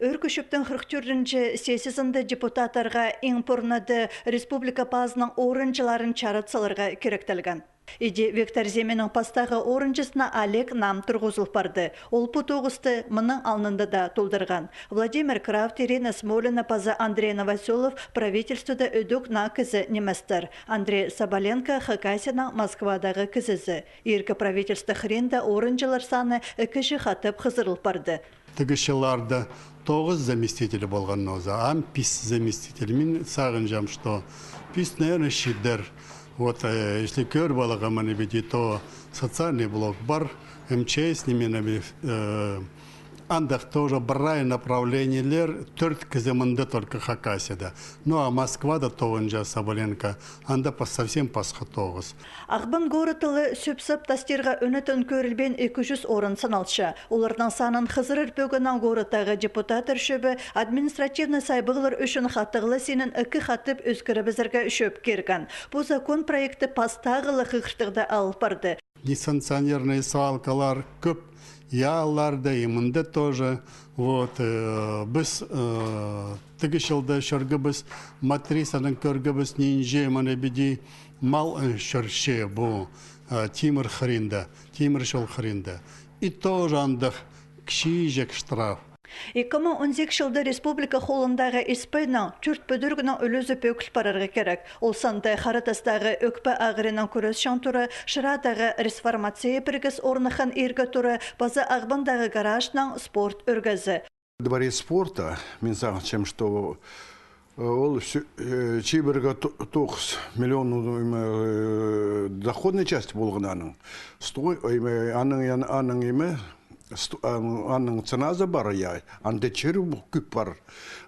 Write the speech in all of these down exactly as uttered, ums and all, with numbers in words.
Ӧӧркі чӧптің хырых тӧртінҷі сессиязында депутаттарға иң пурнада республика пазының орынҷыларын чарыт саларға киректелген. Иди Виктор Зиминнің пастағы орынҷызына Олег Нам турғызыл парды. Ол пу тоғысты мының алнында даа толдырған. Владимир Крафт, Ирина Смолина паза Андрей Новоселов правительствода ідӧк наа кізі ниместер. Андрей Соболенко Хакасияның Москвадағы кізізі. Иргі правительство хыринда орынҷылар саны ікінҷі хатап хызырыл парды. Тігіс чылларда тоғыс заместитель полған нооза, ам пис заместитель. Мин сағынчам, что пис, наверное, читер. Вот, э, если кӧр поларға, мына піди, то социальный блок пар, М Ч С, ниме, э, андағ тоже прай направлениелер, тӧрт кізі мында только Хакасияда. Ну, а Москвада тоғынҷа Соболенко, анда пос-, совсем пасха тоғыс. Ағбан городта ла сӧп-сап тастирға ӱнетін кӧрілбеен ікі чӱс орын саналча. Оларның санын хызырар пӧгіннең городтағы депутаттар чӧбі административнай сайбағлар ӱчӱн хатығ ла синін ікі хатап ӧскірібізерге чӧп кирген. Пу закон проекті пастағы ла хығыртығда ал парды. Несанкционированный свалкалар кӧп, и аалларда, и мында тоже. Вот, э, піс, э, тігіс чылда чӧргебіс, матрицадаң кӧргебіс, нинҷе, мына піди, мал, э, чӧрче пу, э, тимір хыринда, тимір чол хыринда. И тоже андағ кічіҷек штраф. Ікі муң он сигіс чылда республика холындағы ИСП-нің тӧрт пӱдірігнің ӱлӱзі пӧгіл парарға кирек. Ол санда Хара тастағы ӧкпе ағырынаң кӱресчең тура, Шырадағы реформация пірігіс орныххан ирге тура паза Ағбандағы гаражнаң спорт ӧргезі. Дворец спорта, мин сағынчам, что, э, ол сӱ-, э, чибіргі то-, тоғыс миллион, э, доходный часть полған аның. Сто-, э, аның, аның, име, сто-, аның, аның ценазы пар, я, анда чир кӧп пар.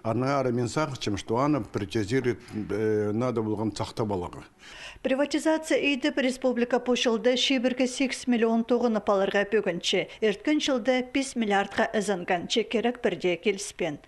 Аның ары мин сағынчам, что аны приватизировать, э, надо полған сахтап аларға. Приватизация идіп, республика пу чылда чибіргі сигіс миллион тоғынып аларға пӧгінче. Ирткен чылда пис миллиардха ызынған, че кирек пірдее киліспеен.